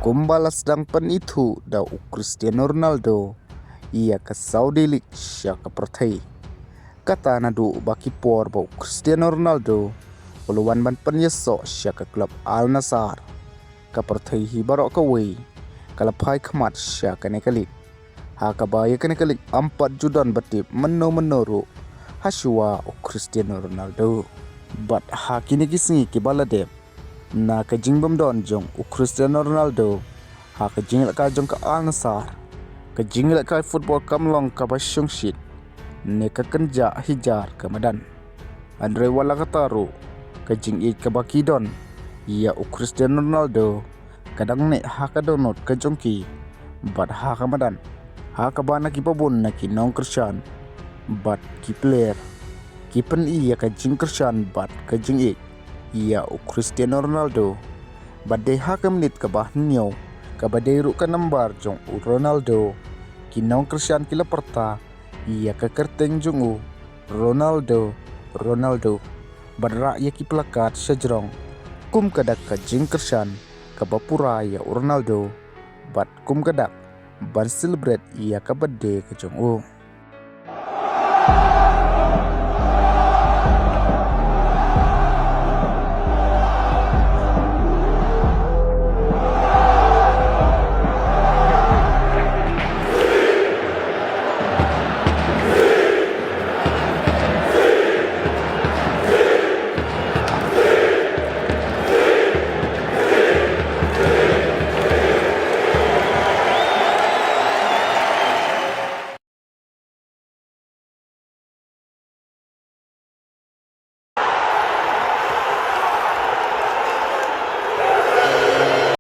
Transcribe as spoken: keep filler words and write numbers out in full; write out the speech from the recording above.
Kumba la sdang pynithuh da u Cristiano Ronaldo ïa ka Saudi League sha ka pyrthei. Kata naduh ba ki por ba u Cristiano Ronaldo u la wan ban pynïasoh sha ka club Al Nassr, ka pyrthei hi baroh kawei ka la phai khmat sha kane ka league. Ha kaba ïa kane ka league ym pat ju don ba tip mynno mynno ruh hashuwa u Cristiano Ronaldo. Bad ha kine ki sngi kiba la dep, na ka jingbymdon jong u Cristiano Ronaldo ha ka jingïalehkai jong ka Al Nassr, ka jingïalehkai football kam long kaba shongshit ne ka kynjah hijar ka madan. Hynrei wat la katta ruh, ka jingïeit kaba ki don ïa u Cristiano Ronaldo ka dang neh ha ka dohnud ka jong ki bad ha ka madan, ha kaba na kiba bun na ki nongkyrshan bad ki player ki pyni ïa ka jingkyrshan bad ka jingïeit ïa u Cristiano Ronaldo. Bad dei ha ka minit kaba hynñiew, kaba dei ruh ka nambar jong u Ronaldo, ki nongkyrshan ki la pyrta ïa ka kyrteng jong u, Ronaldo, Ronaldo, bad rah ïa ki plakat shajrong, kum ka dak ka jingkyrshan kaba pura ïa u Ronaldo, bad kum ka dak ban celebrate ïa ka birthday ka jong u.